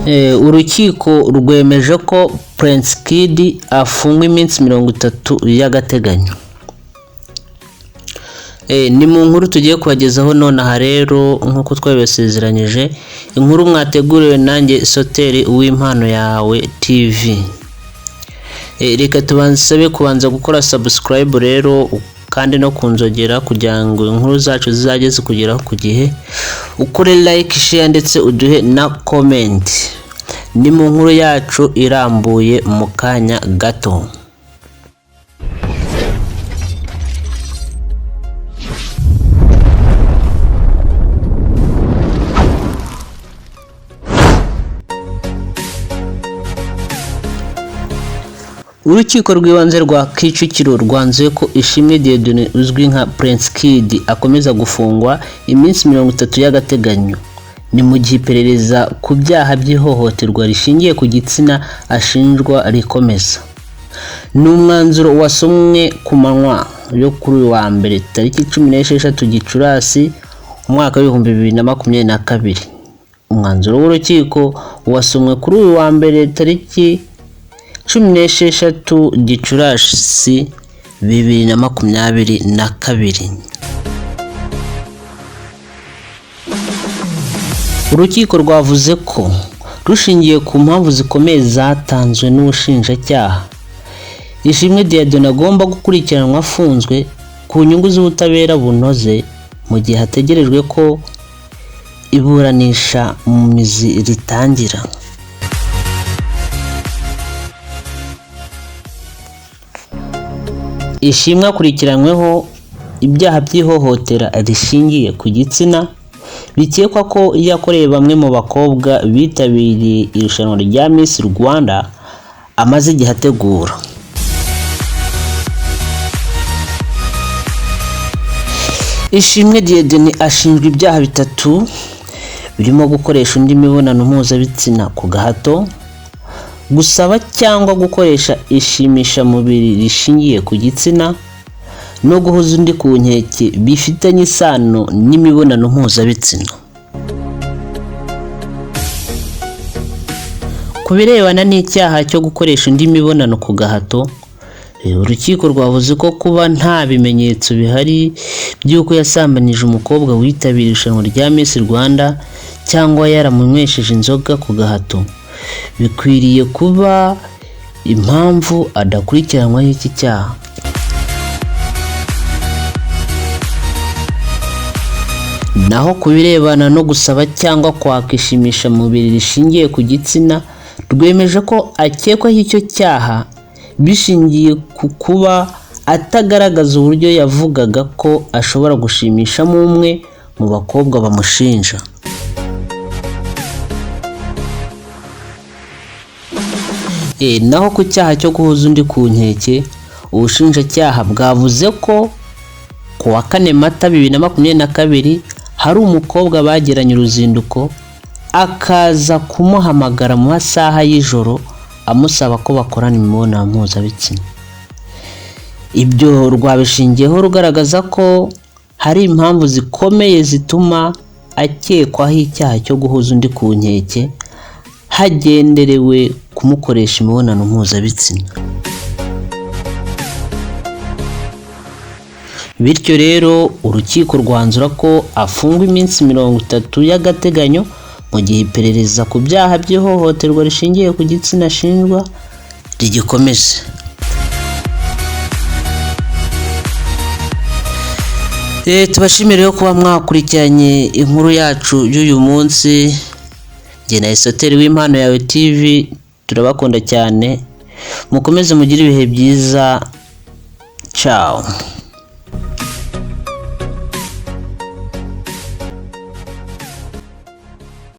Urukiko rwemeje ko Prince Kid afungwa iminsi 30 y'agateganyo. Ni mu nkuru tugiye kubagezaho nonaha rero, nk'uko twabibasezeranyije, inkuru mwateguriwe nanjye Soteri Uw'impano Yawe TV. Reka tubansabe kubanza gukora subscribe rero kandi no kunzogera kugira ngo inkuru zacu zizajye zikugeraho ku gihe, ukore like, share ndetse uduhe na comment. Ni mu nkuru yacu irambuye mu kanya gato. Urukiko rw'ibanze rwa Kicukiro rwanzuye ko Ishimwe Dieudonné uzwi nka Prince Kid akomeza gufungwa iminsi 30 y'agateganyo. Ni mu gihe iperereza ku byaha by'ihohoterwa rishingiye ku gitsina ashinjwa rikomeza. Ni umwanzuro wasomwe ku manywa yo kuri uyu wa mbere tariki 16 Gicurasi umwaka w'2022. Umwanzuro w'urukiko wasomwe kuri uyu wa mbere tariki 16 Gicurasi 2022. Urukiko rwavuze ko rushingiye ku mpamvu zikomeye zatanzwe n'ubushinjacyaha, Ishimwe Dieudonné agomba gukurikiranwa afunzwe ku nyungu z'ubutabera bunoze mu gihe hategerejwe ko iburanisha mu mizi ritangira. Ishimwe akurikiranyweho ibyaha by'ihohotera rishingiye ku gitsina bikekwa ko yakoreye bamwe mu bakobwa bitabiriye irushanwa rya Miss Rwanda amaze igihe ategura. Ishimwe Dieudonné ashinjwa ibyaha bitatu birimo gukoresha undi mibonano mpuzabitsina ku gahato, gusaba cyangwa gukoresha ishimishamubiri rishingiye ku gitsina, no guhoza undi ku nkeke bifitanye isano n'imibonano mpuzabitsina. Ku birebana n'icyaha cyo gukoresha undi mibonano ku gahato, urukiko rwavuze ko kuba nta bimenyetso bihari by'uko yasambanyije umukobwa witabiriye irushanwa rya Miss Rwanda cyangwa yaramunywesheje inzoga ku gahato, bikwiriye kuba impamvu adakurikiranwaho iki cyaha. Naho ku birebana no gusaba cyangwa kwaka ishimishamubiri rishingiye ku gitsina, rwemeje ko akekwaho icyo cyaha bishingiye ku kuba atagaragaza uburyo yavugaga ko ashobora gushimishamo umwe mu bakobwa bamushinja. Naho ku cyaha cyo guhoza undi ku nkeke, ubushinjacyaha bwavuze ko ku wa 4 Mata 2022 hari umukobwa bagiranye uruzinduko akaza kumuhamagara mu masaha y'ijoro amusaba ko bakorana imibonano mpuzabitsina. Ibyo rwabishingiyeho rugaragaza ko hari impamvu zikomeye zituma akekwaho icyaha cyo guhoza undi ku nkeke hagenderewe kumukoresha imibonano mpuzabitsina. Bityo rero urukiko rwanzura ko afungwa iminsi 30 y'agateganyo mu gihe iperereza ku byaha by'ihohoterwa rishingiye ku gitsina ashinjwa rigikomeje. Tubashimire rero kuba mwakurikiranye inkuru yacu y'uyu munsi. Njye na Esoteri w'Impano Yawe TV turabakunda cyane, mukomeze mugire ibihe byiza. Ciao.